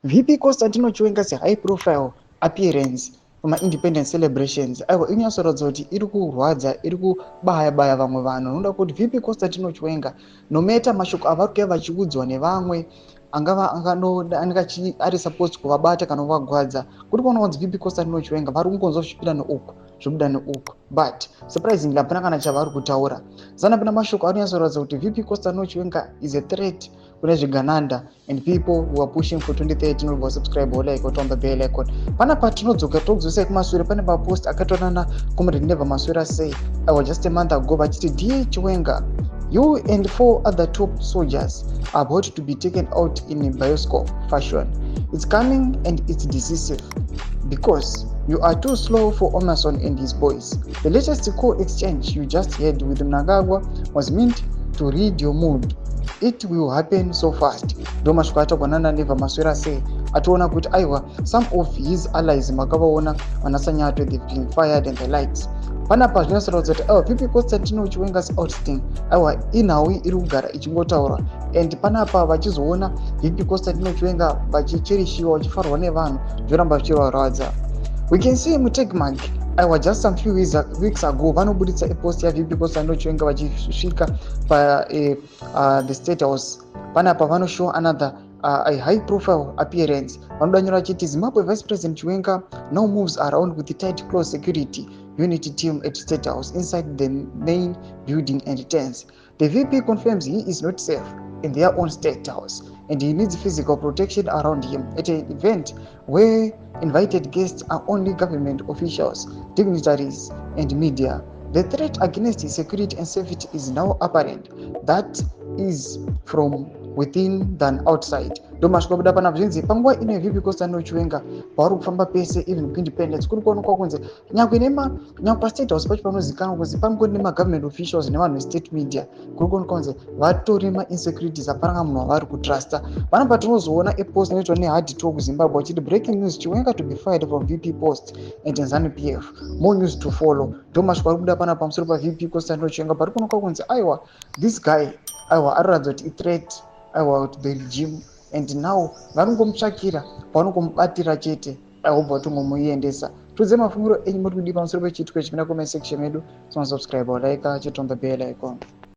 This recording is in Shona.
VP Constantino Chiwenga's high profile appearance pamaindependence celebrations, aiwa, inyatsoratidza kuti iri kurwadza, iri kubaya baya vamwe vanhu. Unoda kuti VP Constantino Chiwenga, no matter mashoko avari kuya vachiudzwa nevamwe angava anenge ari supposed kuvabata kana kuvagwadza, kuri kuona kunzi VP Constantino Chiwenga vari kungonzwa zvichipinda neuku, zvobuda neuku, but surprisingly hapana kana chavari kutaura. Zana pina mashoko ari kunyatsoratidza kuti VP Constantino Chiwenga is a threat kune zvigananda and people who are pushing for 2030. Nobva subscribe, like, on the bell icon. Panapa tinodzoka tokudzosai kumashure. Pane mapost akaitwa nana Comrade Never Maswera Sei, aiwa, just a month ago, vachiti, "Dear Chiwenga, you and four other top soldiers are about to be taken out in a bioscope fashion. It's coming and it's decisive because you are too slow for Emmerson and his boys. The latest call exchange you just had with Mnangagwa was meant to read your mood. It will happen so fast." Ndo mashoko ataurwa nana Never Maswera Sei, ationa kuti aiwa, some of his allies makavaona vanaSanyatwe, they've been fired and the likes. Panapa zvinoratidza kuti aiwa, VP Constantino Chiwenga's ousting, aiwa, inhau iri kugara ichingotaurwa. And panapa vachizoona VP Constantino Chiwenga vachicherishiwa, vachifarwa nevanhu, zvoramba zvichivarwadza. We can see muTechmark, aiwa, just some few weeks ago vanobuditsa epost yaVP Constantino Chiwenga vachisvika pa the State House. Panapa vanoshow another a high profile appearance. Vanoda nyora vachiti, "Zimbabwe Vice President Chiwenga now moves around with the tight close security unit team at State House inside the main building and tents. The VP confirms he is not safe in their own State House and he needs physical protection around him at an event where invited guests are only government officials, dignitaries and media. The threat against his security and safety is now apparent. That is from within than outside." Ndo masvika kubuda panapa. Zvinzi panguva ino VP Constantino Chiwenga pavari kufamba pese, even kuIndependence, kuri kuonekwa kunzi nyangwe nema nyangwe paState House pacho panozikanwa kunzi pangori nemagovernment officials nevanhu vestate media, kuri kuonekwa kunzi vatori mainsecurities, hapana kana munhu wavari kutrusta. Panapa tinozoona epost inoitwa neHard Talk Zimbabwe vachiti, "Breaking news: Chiwenga to be fired from VP post and ZANU PF. More news to follow." Ndo masvika ari kubuda panapa pamusoro paVP Constantino Chiwenga, pari kuonekwa kunzi aiwa, this guy, aiwa, ariratidza kuti ithreat, aiwa, to the regime, and now varingomutsvakira pavanongomubatira chete, aibva vatongomuendesa. Tudze mafungiro enyu, muri kudii pamusoro pechiitiko ichi? Pinda comment section medu, sonosubscribe, like, chit on the bell icon.